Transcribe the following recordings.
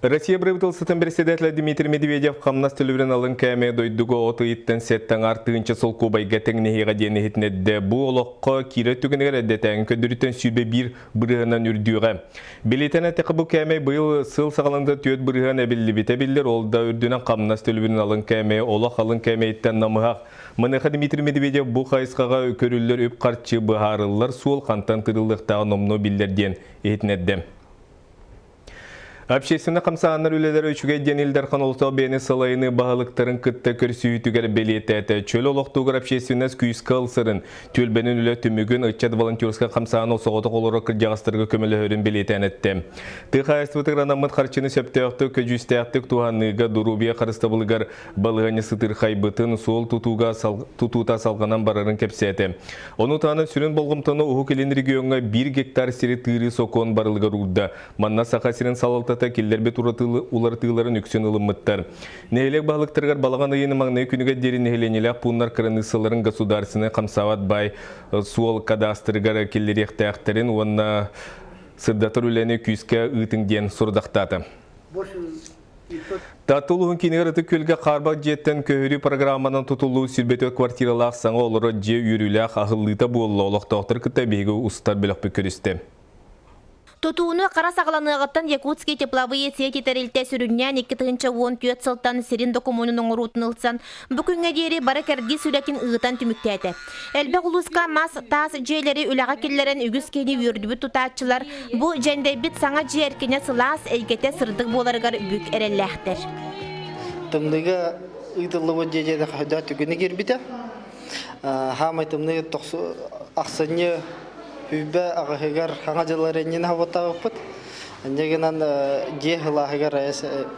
Россия правительствотын председателэ Дмитрий Медведев хамнас төлөбүрүн алын кээмэйэ дойдуга от ыйыттан сэттэ аҥаар тыһыынча солкуобайга тэҥнэһиэҕэ диэн иһитиннэрдэ. Бу олоххо киирэр түгэнигэр эрдэтээҥи көрдөрүүттэн 21% үрдүөҕэ. Билиэтэн эттэххэ, бу кээмэй быйыл сыл саҕаланыыта 4% эбиллибитэ биллэр, ол да үрдүнэн хамнас төлөбүрүн алын кээмэйэ олох алын кээмэйиттэн намыһах. Маныаха Дмитрий Медведев бу хайысхаҕа көрүллэр үп-харчы быһаарыллар суол хантан тыырыллыахтааҕа номнуо биллэр диэн иһитиннэрдэ. Общественнай хамсааһыннар үлэлэрэ үчүгэй диэн Ил Дархан олохтоох бэйэни салайыныы баһылыктарын кытта көрсүһүүтүгэр бэлиэтээтэ. Чөл олохтуугар общественность күүскэ ылсарын, түөлбэнин үлэ түмүгүн ыччат волонтерскай хамсааһын соҕотох олорор кырдьаҕастарга көмөлөһөрүн бэлиэтээн эттэ. Тыа хаһаайыстыбатыгар анаммыт харчыны сөптөөхтүк, көдьүүстээхтик туһаныыга доруобуйа харыстабылыгар балаһыанньа сытыырхайбытын, суол тутууга тутуута салҕанан барарын кэпсээтэ. Ону таһынан сүрүн болҕомтону Уһук Илин региоҥҥа биир гектар сири тыырыы сокуон барылыгар уурда. Манна Саха сирин салалтата киллэрбит уларытыыларын үксүн ылыммыттар. Нэһилиэк баһылыктарыгар балаҕан ыйын маҥнайгы күнүгэр диэри нэһилиэнньэлээх пууннар кыраныыссаларын государственнай хамсаабат баай суол кадастрыгар киллэриэхтээхтэрин уонна сырдатар үлэни күүскэ ыытыҥ диэн сорудахтаата. Таатта улууһун киинигэр Ытык Күөлгэ хаарбах дьиэттэн көһөрүү программанан тутуллуу 24 квартиралаах саҥа олорор дьиэ үөрүүлээх аһыллыыта буолла. Олохтоохтор кытта биһиги устар бөлөхпүт көрүстэ. Тутууну хара саҕаланыаҕыттан Якутские тепловые сети тэрилтэ сүрүннээн 2014 сылтан сирин докумуонун оҥоруутун ылсан, бу күҥҥэ диэри бары кэрдиис үлэтин ыытан түмүктээтэ. Элбэх улууска мас, таас дьиэлэри үлэҕэ киллэрэн үгүс киһини үөрдүбүт тутааччылар бу дьэндэйбит саҥа дьиэ эркинэ сылаас, эйгэтэ сырдык буоларыгар бүк эрэллээхтэр. Тымныыга ыытыллыбыт дьиэ дьиэтэ хайдах түгүнү киирбитэ. Хаамай тымныы ахсынньы сүүрбэ аҕыһыгар хаҥа дьыллар иннинэ хабыттаабыппыт. Инньэ гынан дьиэ сылааһыгар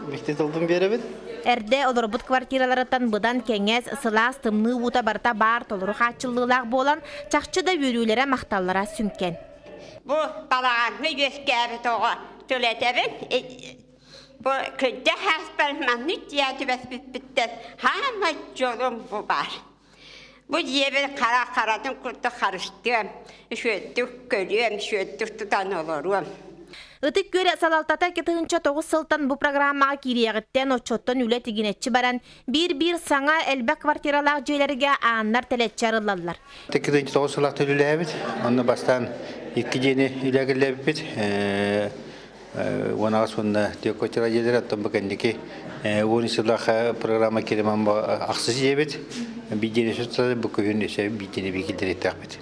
микти тылбын биэрэбин. Эрдэ олорбут квартираларыттан быдан кэҥэс, сылаас, тымныы уута барыта баар толору хааччыллыылаах буолан, чахчы да үөрүүлэрэ, махталлара сүҥкэн. Бу балаҕаҥҥа үөскээбит оҕо түлэтэбин. Бу кырдьа сааспар маннык дьиэ түбэспиппиттэн хаамай дьолум бу баар. Бу дьиэбин хара харатын курдук харыстыам, үчүгэйдик көрүөм, үчүгэйдик тутан олоруом. Ытык Күөл салалтата 2009 сылтан бу программаҕа киириэҕиттэн оччоттон үлэ тигинэччи баран, биир-биир саҥа элбэх квартиралаах дьиэлэргэ ааннар тэлэччи арыллаллар. 2009 сыллаах үлэлээбит. Онно бастаан икки дьиэни үлэ киллэрбиппит. 18 уонна түөрт дьиэлэр, оттон бу кэнники 10 сыллаах программа кириман ахсыс дьиэбит. Биир дьиэни сутта бу күһүн өссө биир дьиэни киллэриэхтээхпит.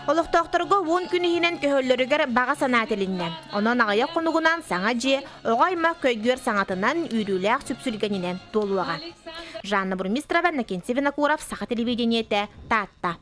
Олохтоохторго 10 күн иһинэн көһөллөрүгэр баҕа санаа этилиннэ. Онон аҕыйах хонугунан саҥа дьиэ оҕо аймах көйгүөр саҥатынан, үөрүүлээх сүпсүлгэнинэн туолуоҕа. Жанна Бурмистрова, Иннокентий Винокуров, Саха телевидениетэ, Таатта.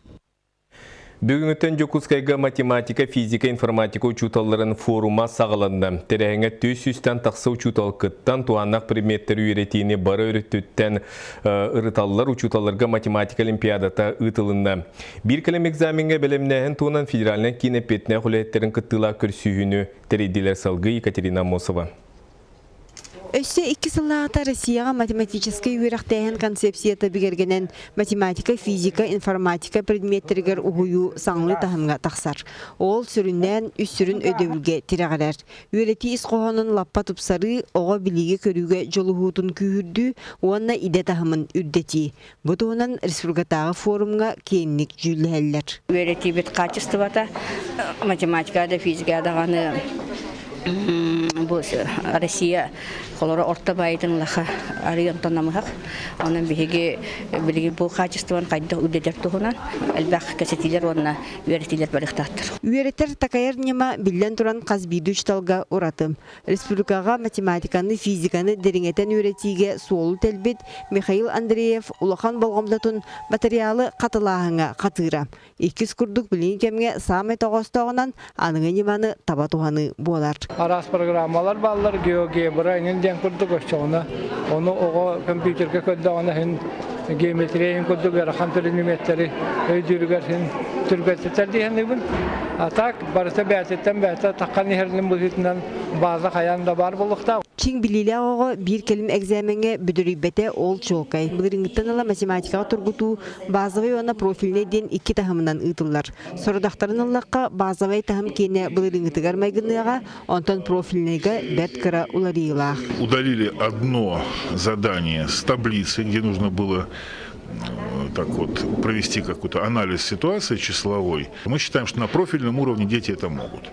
Бүгүҥҥүттэн Дьокуускайга математика, физика, информатика учууталларын форума саҕаланна. Тэрээһиҥҥэ 400-тэн тахса учуутал кыттан, туһааннаах предметтэри үөрэтиини бары өрүттүттэн ырыталлар. Учууталларга математика олимпиадата ыытылынна. Биир кэлим экзамеҥҥа бэлэмнээһин туһунан федеральнай киин эппиэтинээх үлэһиттэрин кыттыылаах көрсүһүүнү тэрийдилэр салгыы Екатерина Аммосова. Өссө икки сыллааҕыта Россияҕа математическай үөрэхтээһин концепцията бигэргэнэн, математика, физика, информатика предметтэригэр уһуйуу саҥалыы таһымҥа тахсар. Ол сүрүннээн үс сүрүн өйдөбүлгэ тирэҕирэр. Үөрэтии ис хоһоонун лаппа тупсарыы, оҕо билиигэ-көрүүгэ дьулуһуутун күүһүрдүү уонна идэ таһымын үрдэтии. Бу туһунан республикатааҕы форумҥа киэҥник дьүүллэһэллэр. Үөрэтиибит хаачыстыбата математика да физика даҕаны бу Россия холоро орто баайытын лаха арыйан намыһах. Онон биһиги билигин бу хаачыстыбаны хайдах үрдэтэр туһунан элбэх кэсэтиилэр уонна үөрэтиилэр барыахтаахтар. Үөрэтэр такайар ньыма биллэн туран хас биирдии учууталга ураты. Республикаҕа математиканы, физиканы дириҥэтэн үөрэтиигэ суолу тэлбит Михаил Андреев улахан болҕомтотун матырыйаалы хатылааһыҥҥа хатыыра. Иккис курдук билиҥҥи кэмҥэ саамай тоҕоостооҕунан аныгы ньыманы таба туһаныы буолар. Араас программалар бааллар, геогебра эҥин диэн курдук оччоҕуна ону оҕо компьютерга көрдөҕүнэ иһин Геометрияйын курдук ыарахан предметтэри өйдүүрүгэр син түргэтитэр дии саныыбын. А так барыта бэйэтиттэн бэйэтэ таххан иһэрин быһыытынан база хайаан да баар буолуохтаах. Чиҥ билиилээх оҕо биир кэлим экзамеҥҥа бүдүрүйбэтэ ол чуолкай. Былырыыҥҥыттан ыла математикаҕа тургутуу базовай уонна профильнай диэн икки таһымынан ыытыллар. Сорудахтарын ыллахха, базовай таһым киэнэ былырыыҥҥытыгар майгыныаҕа, онтон профильнайга бэрт кыра уларыйыылаах. Удалили одно задание с таблицы, где нужно было так вот провести какой-то анализ ситуации числовой. Мы считаем, что на профильном уровне дети это могут.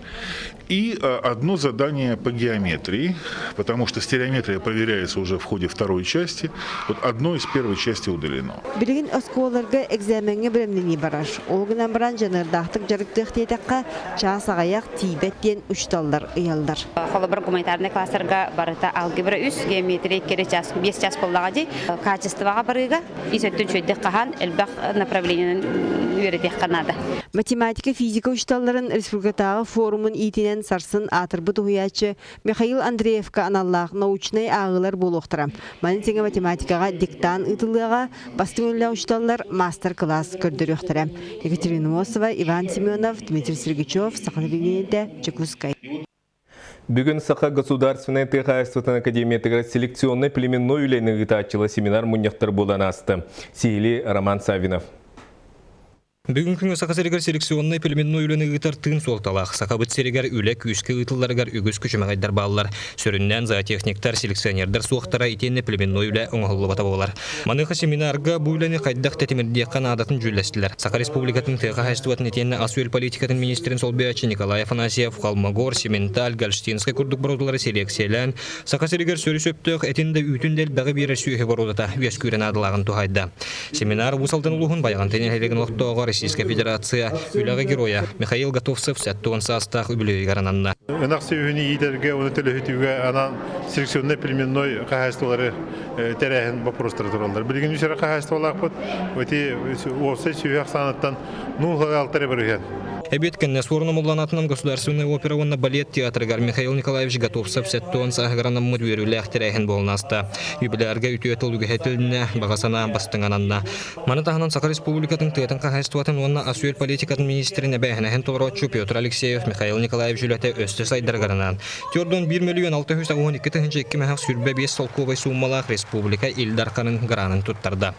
И одно задание по геометрии, потому что стереометрия проверяется уже в ходе второй части. Вот одно из первой части удалено. Билигин оскуолаларга экзамеҥҥа бэлэмнэнии барар. Ол гынан баран дьаныардаахтык дьарыктыах диэтэххэ, чаас аҕыйах тиийбэт диэн учууталлар ыйаллар. Холобур, гуманитарнай класстарга барыта алгебра үс, геометрия икки час, биэс час буоллаҕа дии. Качествоҕа барыыга ис өттүн үчүгэйдик хаһан элбэх направлениенан үөрэтиэххэ наада. Математика, физика учууталларын республикатааҕы форумун иитинэн сарсын аатырбыт уһуйааччы Михаил Андреевка аналлаах научнай ааҕыылар буолуохтара. Маны тэҥэ математикаҕа диктант ыытыллыаҕа, бастыҥ үлэлээх учууталлар маастар-кылаас көрдөрүөхтэрэ. Екатерина Мосова, Иван Семенов, Дмитрий Сергучев, Саха телевидениетэ, Дьокуускай. Бүгүн Саха государственнай тыа хаһаайыстыбатын академиятыгар селекционнай племенной үлэни ыытааччыла семинар мунньахтар буолан ааста. Сиһили Роман Саввинов. Бүгүн күҥҥэ Саха сиригэр селекционнай племенной үлэни ыытар тыын суолталаах. Сахабыт сиригэр үлэ күүскэ ыытылларыгар үгүс күчүмэҕэйдэр бааллар. Сүрүннээн зоотехниктар, селекционердар суохтара итиэннэ племенной үлэ оҥоһуллубата буолар. Маныаха семинарга бу үлэни хайдах тэтимирдиэххэ наадатын дьүүллэстилэр. Саха Республикатын тыа хаһаайыстыбатын итиэннэ ас-үөл политикатын министрин солбуйааччы Николай Афанасьев Холмогор, Сементаль, Гольштинскай курдук боруодалары селекциялээн, Саха сиригэр сөрү сөптөөх этин да үүтүн да элбэҕи биэрэр сүөһү боруодата үөскүүрэ наадалааҕын туһаайда. Семинар Уус Алдан улууһун Байаҕантай нэһилиэгин олохтооҕо Российскай Федерация үлэҕэ геройа Михаил Готовцев 70 саастаах үбүлүөйүгэр ананна. Ынах сүөһүнү иитэргэ уонна төлөһүтүүгэ анаан селекционнай племенной хаһаайыстыбалары тэрээһин боппуруостара тураллар. Билигин үс эрэ хаһаайыстыбалаахпыт. Ити уопсай сүөһү ахсааныттан 0,6 эрэ бырыһыан. Эбиэт кэннэ Суорун Омулланатынан Государственная опера уонна балет театрыгар Михаил Николаевич Готовцев 70 сааһыгар анаммыт үөрүүлээх тэрээһин буолан ааста. Юбилярга үтүө тыл үгэһэ этилиннэ, баҕа санаа бастыҥананна. Маны таһынан Саха Республикатын тыатын хаһаайыстыбатын уонна ас-үөл политикатын министрин эбээһинэһин толорооччу Петр Алексеев Михаил Николаевич үлэтэ өссө сайдарыгар анаан, 401 мөлүйүөн 612 тыһыынча 2 мөһөх 25 солкуобай сууммалаах республика Ил Дарханын гранын туттарда.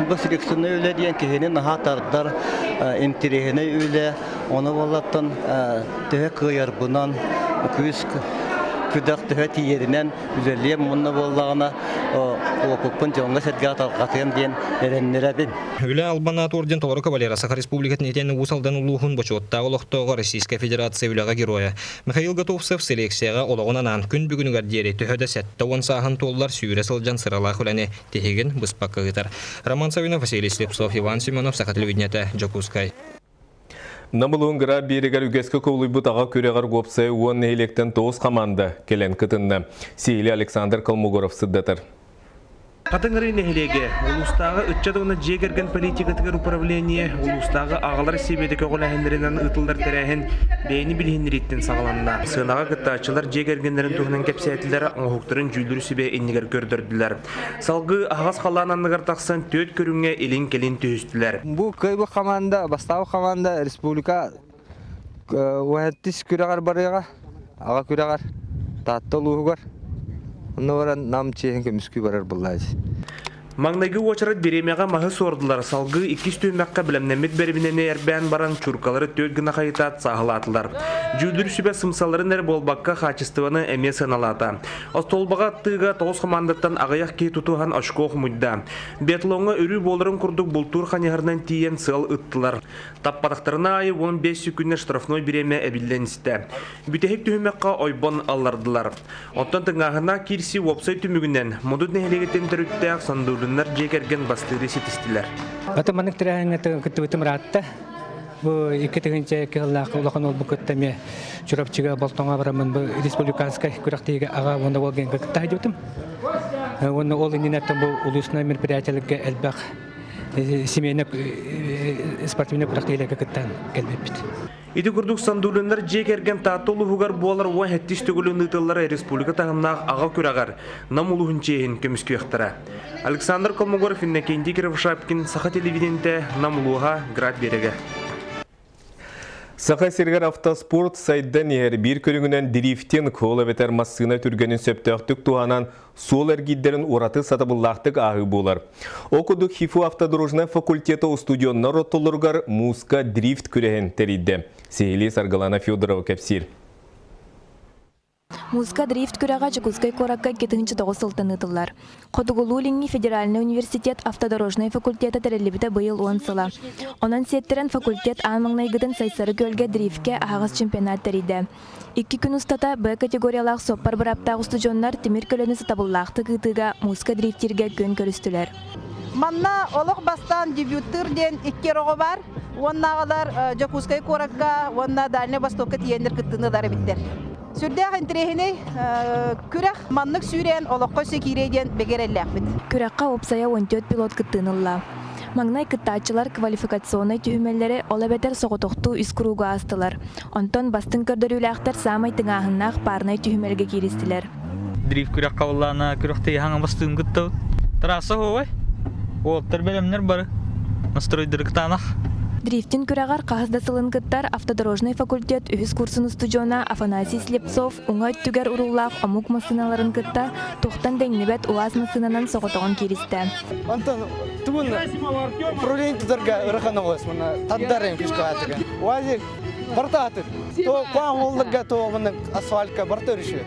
Бу селекционный үлэ диэн киһини наһаа тардар интириэһинэй үлэ. Ону буоллаттан төһө кыайарбынан күүс күдэх төһө тиийэринэн үлэлиэм уонна буоллаҕына уопуппун дьоҥҥо-сэргэҕэ тарҕатыам диэн эрэннэрэбин. Үлэ Албан аат орден толору кавалера Саха Республикатын итиэннэ Уус Алдан улууһун бочуоттаах олохтооҕо Российскай Федерация үлэҕэ геройа Михаил Готовцев селекцияҕа олоҕун анаан күн бүгүнүгэр диэри төһө да 70 сааһын туоллар сүүрэ сылдьан сыралаах үлэни тиһигин быспакка ыытар. Роман Савинов, Василий Слепцов, Иван Семенов, Саха телевидениетэ, Дьокуускай. Намылуун Гра биэригэр үгэскэ кубулуйбут аҕа күрэҕэр уопсай уон нэһилиэктэн тоҕус хамаанда кэлэн кытынна. Сиһили Александр Колмогоров сырдатар. Хатыҥырыы нэһилиэгэ улуустааҕы ыччат уонна дьиэ кэргэн политикатыгар управление улуустааҕы аҕалар сэбиэтэ көҕүлээһиннэринэн ыытыллар тэрээһин бэйэни билиһиннэрииттэн саҕаланна. Сыанаҕа кыттааччылар дьиэ кэргэннэрин туһунан кэпсээтилэр, оҥоһуктарын дьүүллүүр сүбэ иннигэр көрдөрдүлэр. Салгыы аһаҕас халлаан анныгар тахсан түөрт көрүҥҥэ илин-кэлин түһүстүлэр. Бу кыайбыт хамаанда, бастаабыт хамаанда республика уһэттис күрэҕэр барыаҕа, аҕа күрэҕэр, Таатта улууһугар. Онно баран Нам чиэһин көмүскүү барар буоллаачы. Маҥнайгы уочарат бириэмэҕэ маһы суордулар, салгыы иккис түһүмэххэ бэлэмнэммит бэрэбинэни эрбээн баран чуркалары түөрт гына хайытаат сааһылаатылар. Дьүүллүүр сүбэ сымсаларын эрэ буолбакка хаачыстыбаны эмиэ сыаналаата. Остуолбаҕа аттыыга тоҕус хамаандаттан аҕыйах киһи тутуһан очко хомуйда. Биатлоҥҥа өрүү буоларын курдук бултуур хайыһарынан тиийэн сыал ыттылар. Таппатахтарына аайы 15 күннэ штрафной бириэмэ эбиллэн истэ. Бүтэһик түһүмэххэ ойбон аллардылар. Оттон тыҥааһыннаах киирсии уопсай түмүгүнэн Модут нэһилиэгиттэн төрүттээх Сандулиннар дьиэ кэргэн бастыыры ситистилэр. Аты маннык тэрээһиҥҥэ кыттыбытым ыраатта. Бу икки тыһыынча кыһыллаах улахан уолбу кытта эмиэ Чурапчыга Болтоҥо бараммын бу республиканскай күрэхтэһиигэ аҕа уонна уол генка кытта сылдьыбытым. Уонна ол иннинэ бу улуусунай мероприятиеларга элбэх семейнай спортивнай күрэхтэһиилэргэ кыттан кэлбиппит. Ити курдук Сандулиннар дьиэ кэргэн Таатта улууһугар буолар 17 төгүлүн ыытыллар республика таһымнаах аҕа күрэҕэр Нам улууһун чиэһин көмүскүөхтэрэ. Александр Колмогоров, Иннокентий Кривошапкин, Саха телевидениетэ, Нам улууһа, Град биэрэгэ. Саха сиригэр автоспорт сайдан иһэр биир көрүҥүнэн дрифтинг, ол эбэтэр массыына түргэнин сөптөөхтүк туһанан суол эргиирдэрин ураты сатабыллаахтык ааһыы буолар. Ол курдук ХИФУ автодорожнай факультета устудьуоннар ортолоругар мууска дрифт күрэһин тэрийдэ. Сиһилии Саргылана Федорова кэпсиир. Музыка дрифт күрэҕэ Дьокуускай куоракка 2009 сылтан ыытыллар. Хотугулуу-Илиҥҥи федеральнай университет автодорожнай факультета тэриллибитэ быйыл 10 сыла. Онон сиэттэрэн факультет аан маҥнайгытын Сайсары күөлгэ дрифткэ аһаҕас чемпионат тэрийдэ. Икки күн устата Б категориялаах суоппар бырааптаах устудьуоннар тимир көлөнү сатабыллаахтык ыытыыга музыка дрифтииргэ күөн көрүстүлэр. Манна олох бастаан дебюттыыр диэн икки оҕо баар. Уоннааҕылар Дьокуускай куоракка уонна Дальнай Востокка тиийэннэр кыттыыны ылар эбиттэр. Сүрдээх интэриэһинэй күрэх маннык сүүрээн олоххо өссө киириэ диэн бигэ эрэллээхпит. Күрэххэ уопсайа 14 пилот кыттыыны ылла. Маҥнай кыттааччылар квалификационнай түһүмэллэри, ол эбэтэр соҕотохтуу үс куруугу аастылар. Онтон бастыҥ көрдөрүүлээхтэр саамай тыҥааһыннаах парнай түһүмэлгэ кииристилэр. Дрифт күрэх хабыллаана күрэхтэһии хаҥа бастыын кыттабыт. Трасса оһуобай. Уолаттар бэлэмнэр бары. Настройдары кытаанах. Дрифтин күрэҕэр хаһыс да сылын кыттар автодорожнай факультет үһүс курсун устудьуона Афанасий Слепцов уҥа өттүгэр урууллаах омук массыыналарын кытта туохтан да иҥнибэт УАЗ массыынанан соҕотоҕун кииристэ. Онтон тугун управление тутарга ырахан оҕус мына таддар эм күскаатыга. УАЗик барта атыр. То куан олларга то мына асфальтка барта өрүшү.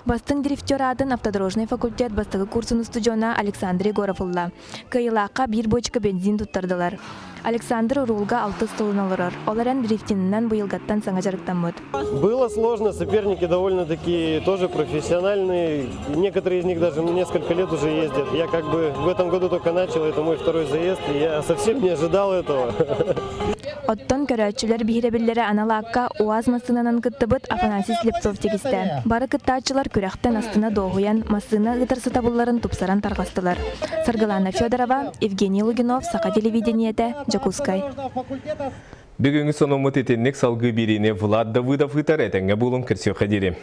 Бастыҥ дрифтер аатын автодорожнай факультет бастакы курсун устудьуона Александр Егоров ылла. Кыайыылаахха биир бочка бензин туттардылар. Александр уруулга алтыс сылын олорор. Ол эрэн дрифтинынан быйылгаттан саҥа дьарыктаммыт. Было сложно, соперники довольно-таки тоже профессиональные. Некоторые из них даже несколько лет уже ездят. Я как бы в этом году только начал, это мой второй заезд, и я совсем не ожидал этого. Оттон көрөөччүлэр биһирэбиллэрэ анал аакка УАЗ массыынанан кыттыбыт Афанасий Слепцов тигистэ. Бары кыттааччылар күрэхтэн астына дуоһуйан, массыына ыытар сатабылларын тупсаран тарҕастылар. Саргылана Федорова, Евгений Лугинов, Саха телевидениетэ, Дьокуускай. Бүгүҥҥү сонуммут итинник салгыы биэриини Влад Давыдов ыытар этэҥҥэ буолуҥ көрсүөххэ диэри.